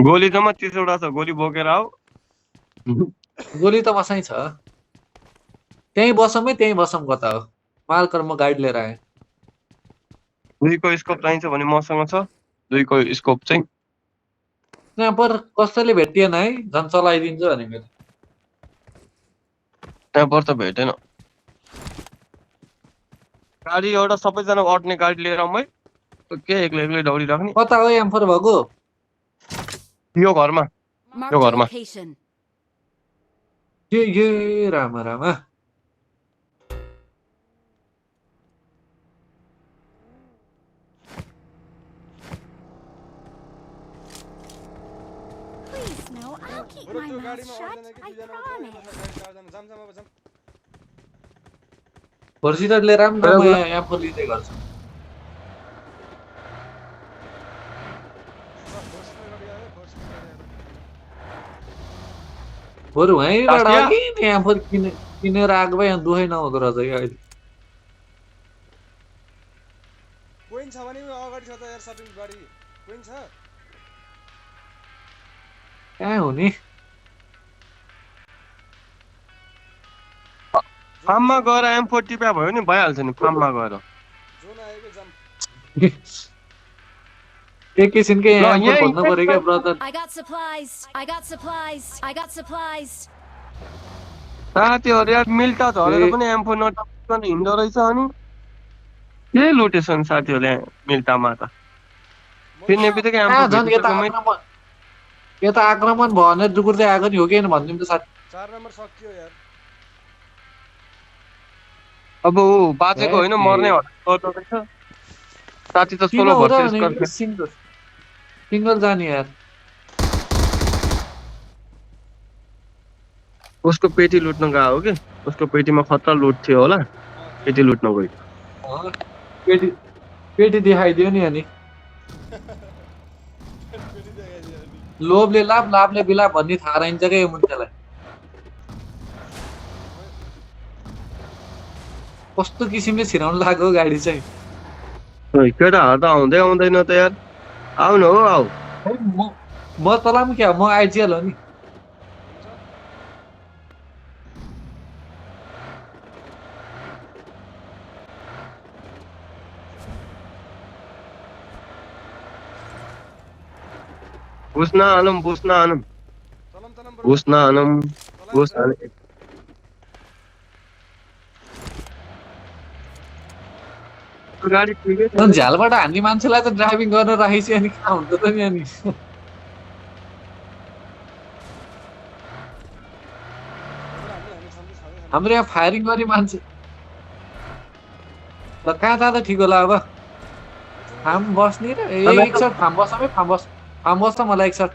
गोली जम्मा 30 वटा छ गोली बोकेर आऊ गोली त मसँगै छ त्यही बसौँ कता हो मालकर म गाइड लिएर आएँ 2 को स्कोप चाहिन्छ भने मसँग छ 2 को स्कोप चाहिँ यहाँ पर कसैले भेटिएन है झन् चलाइदिन्छु भने मैले त्यहाँ पर त भेटेन गाडी एउटा सबैजना अट्ने गाडी लिएर आउँ है के एक्लै दौडिराख्ने कता हो एम्फोर भएको यो घरमा Marked a location. ये Rama Rama Please, no, I'll keep my mouth shut. I promise. भर्सिटर लिएर आउँ न म एम्फोर लिँदै गर्छु बरु वहीँबाट अघि नि एम्फोर किनेर आएको भए यहाँ दुखै नहुँदो रहेछ कि अहिले कोइन छ भने अगाडि छ त यार शपिङ गाडी कोइन छ कहाँ हो नि फार्ममा गएर M4 टिप्या भयो नि भइहाल्छ नि फार्ममा गएर जोन आयो के जम एक किसिमकै एम्फोर भन्नु पर्यो क्या brother I got supplies. I got supplies. I got supplies. साथीहरु यार मिल्टा झरेर पनि M4 नटापिकन हिँड्दो रहेछ अनि के लुटेछन् साथीहरुले मिल्टामा त पिन्ने बित्तिकै झन् यता आक्रमण भयो भने दुकुर्दै आएको नि हो कि भनिदिउँ त साथी 4 नम्बर सकियो यार अब ऊ बाँचेको होइन मर्ने गर्दो रहेछ साथी त सोलो भर्सेस सिंगल जाने यार उसको पेटी लुट्न गयो हो कि उसको पेटीमा खतरा लुट थियो होला पेटी लुट्न गयो पेटी देखाइदियो नि अनि लोभले लाभ लाभले बिलाप भन्ने थाहा रहन्छ क्या यो मान्छेलाई कस्तो किसिमले छिराउन लाग्यो गाडी चाहिँ केटाहरू त आउँदै आउँदैन त यार आउनु हो आऊ म तँलाई क्या म आइजिएल हो नि बुझ्न आनम गाडी झ्यालबाट हान्ने मान्छेलाई त ड्राइभिङ गर्न राखेपछि अनि कहाँ हुन्छ त नि अनि हाम्रो यहाँ फायरिङ गर्ने मान्छे ल कहाँ जाँदा ठिक होला अब फार्म बस्ने र एक सर्ट फार्म बस त मलाई एक सर्ट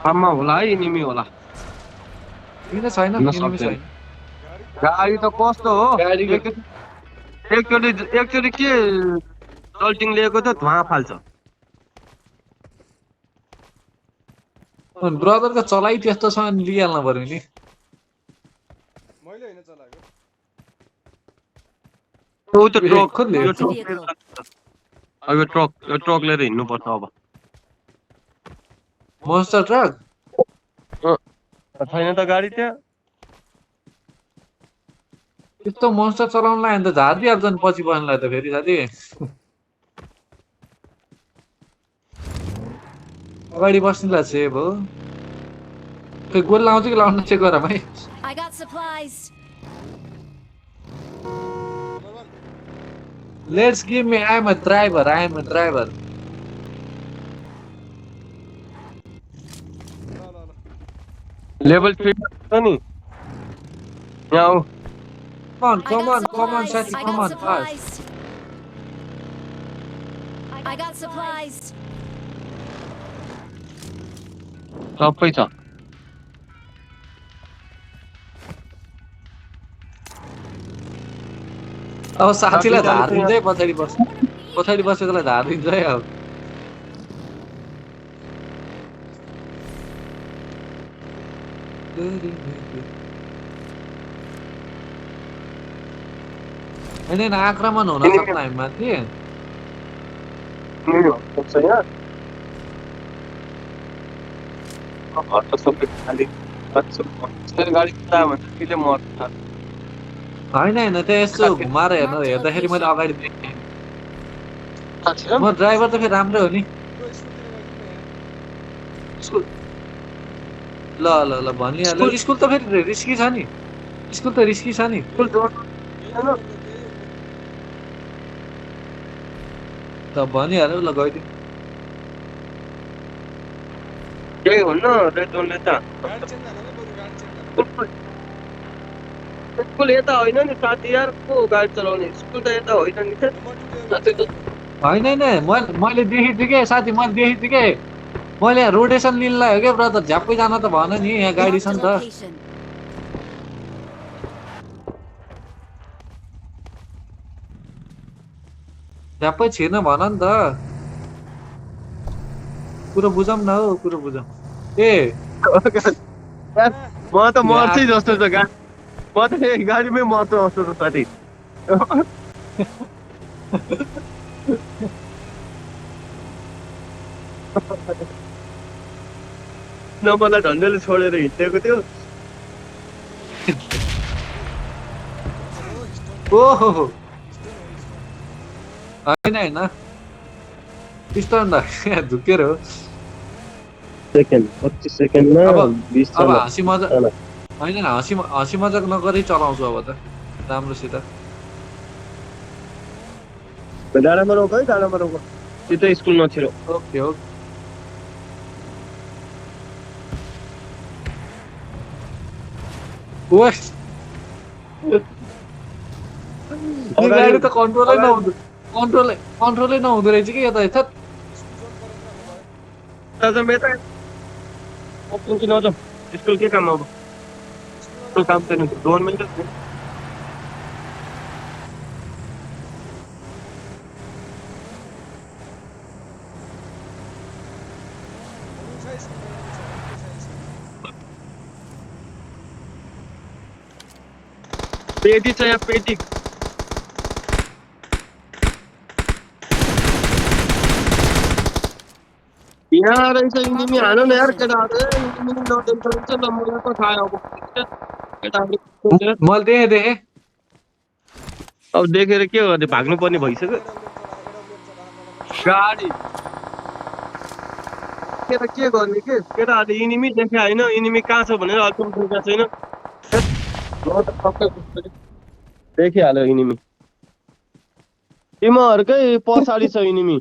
फार्ममा होला है इनिमी होला किन छैन इनिमी छैन गाडी त कस्तो हो एकचोटि के जल्टिङ लिएको त धुवा फाल्छ ब्रदरको चलाइ त्यस्तो छ अनि लिइहाल्नु पर्यो नि मैले हैन चलाएको ऊ त ट्रक Marked a vehicle. अब यो ट्रक लिएर हिँड्नु पर्छ अब मोन्स्टर ट्रक छैन त गाडी त्यहाँ त्यस्तो मोन्स्टर चलाउनलाई अन्त झारिदिइहाल्छ नि पछि बस्नलाई त फेरि साथी अगाडि बस्नेलाई सेभ हो खै गोल लाउँछ कि लाउन चेक गरौँ है I got supplies. Let's give me I am a driver level 3 छ नि यहाँ आऊ Come on, साथी, come on, fast. I got supplies. सबै छ अब साथीलाई धार दिन्छ है पछाडि बसेकोलाई धार दिन्छ है अब होइन आक्रमण हुन सक्छ हामी माथि यहाँ घर त सबै खाली गाडी कुदायो भने त कहिले मर्छ होइन होइन त्यहाँ यसो घुमाएर हेर्दाखेरि मैले अगाडि देखेँ म ड्राइभर त फेरि राम्रै हो नि ब्रो स्कुलतिर गइदिउँ न यार स्कुल ल ल ल भनिहाल्यो स्कुल त फेरि रिस्की छ नि स्कुल त रिस्की छ नि स्कुल जोड त भनिहाल्यो ल गइदिउँ केही हुन्न रेड जोनले त गाडी चेन्ज गर्न नि बरु गाडी चेन्ज गर्न स्कुल यता होइन नि साथी यार को गाडी चलाउने स्कुल त यता होइन नि त होइन होइन मैले देखेको थिएँ कि साथी मैले देखेको थिएँ कि मैले यहाँ रोटेसन लिनलाई हो क्या ब्रदर झ्याप्पै जान त भन नि यहाँ गाडी छ नि त Location. झ्याप्पै छिर्न भन नि त कुरो बुझौँ न हौ कुरो बुझौँ ए यार म त मर्छु जस्तो छ म त गाडीमै मर्छु जस्तो छ साथी न मलाई झन्डैले छोडेर हिँडेको थियो ओहो होइन होइन स्टन्ड झुकेर हो सेकेन्ड 25 सेकेन्डमा अब 20 अब हाँसी मजाक होइन हाँसी मजाक नगरी चलाउँछु अब त राम्रोसित डाँडामा रोक है डाँडामा रोक त्यो स्कुल नछिरो ओके ओके ओए यो गाडी त कन्ट्रोलै नहुँदो रहेछ कि यता यता दादा मेता कि नजाऊ स्कुल के काम अब स्कुल काम छैन गभर्मेन्ट पेटी छ यहाँ पेटी यहाँ रहेछ इनिमी हान न यार केटाहरू इनिमी नदेख्छ ल मलाई त थाहा अब केटाहरू मैले देखेँ अब देखेर के गर्ने भाग्नु पर्ने भइसक्यो गाडी केटा के गर्ने के केटाहरूले इनिमी देखे होइन इनिमी कहाँ छ भनेर अचम्म देखेको छैन म त पक्कै देखिहाल्यो इनिमी तिमीहरूकै पछाडि छ इनिमी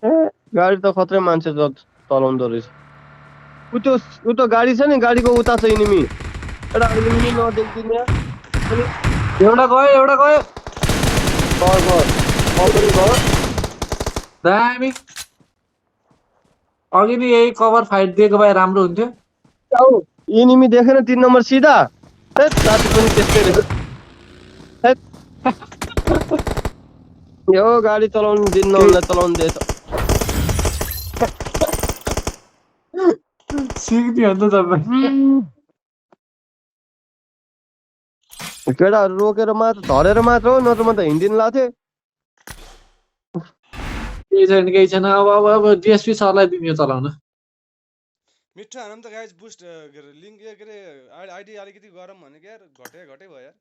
ए गाडी त खत्रै मान्छे चलाउँदो रहेछ उ त्यो गाडी छ नि गाडीको उता छ इनिमी एउटा इनिमी नदेखिदिने एउटा गयो दामी अघि नि यही कभर फाइट दिएको भए राम्रो हुन्थ्यो इनिमी देखेन 3 नम्बर सिधा साथी पनि त्यस्तै रहेछ यो गाडी चलाउनु दिन्न उसलाई चलाउनु दिएछ सिक्थ्यो अन्त तपाईँ केटाहरू रोकेर मात्र धरेर मात्र हो नत्र म त हिँडिदिन लाग्थेँ केही छैन अब डिएसपी सरलाई दिने चलाउन मिठो हानौँ त गाइज बुस्ट लिङ्क के अरे आइडी अलिकति गरौँ भने क्या घटे भयो यार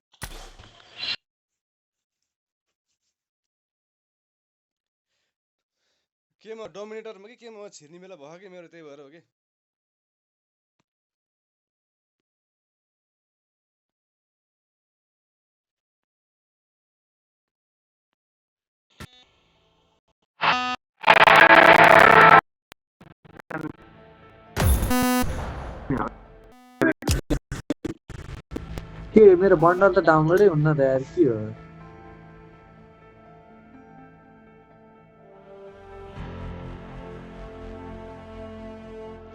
केमा डोमिनेटरमा कि केमा छिर्ने बेला भयो कि मेरो त्यही भएर हो कि के मेरो बन्डल त डाउनलोडै हुन्न त यार के हो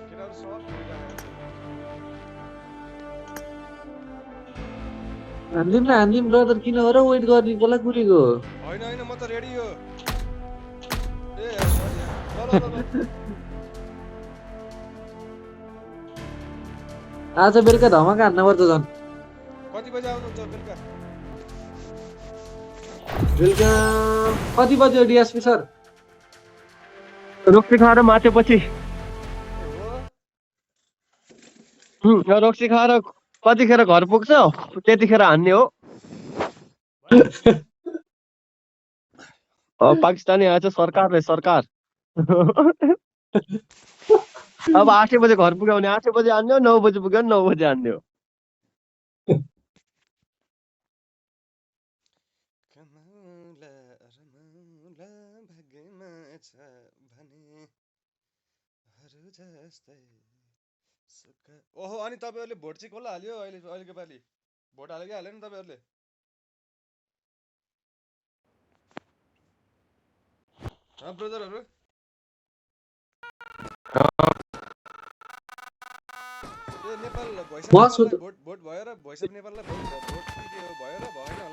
केटाहरू सब हान्दिम ब्रदर किन हो र वेट गर्ने कसलाई कुरेको होइन म त रेडी हो ए सरी ल आज बेलुका धमाका हान्न पर्छ झन् कति बजे आउनुहुन्छ बेलुका बेलुका कति बज्यो डिएसपी सर रक्सी खाएर माथेपछि हो रक्सी खाएर कतिखेर घर पुग्छ त्यतिखेर हान्ने हो पाकिस्तानी आएछ सरकारले सरकार अब 8 बजे घर पुग्यो भने 8 बजे हान्ने हो 9 बजे पुग्यो भने 9 बजे हान्ने हो कमला रमौला भाग्यमा छ भने हरू जस्तै सुख ओहो अनि तपाईँहरूले भोट चाहिँ कसलाई हाल्यो अहिलेको पालि भोट हाल्यो कि हालेन तपाईँहरूले ब्रदरहरू ए नेपाल भोइस अफ म नेपाललाई सुत- भोट भयो र भोइस अफ नेपाललाई भोट के के हो भयो र भएन होला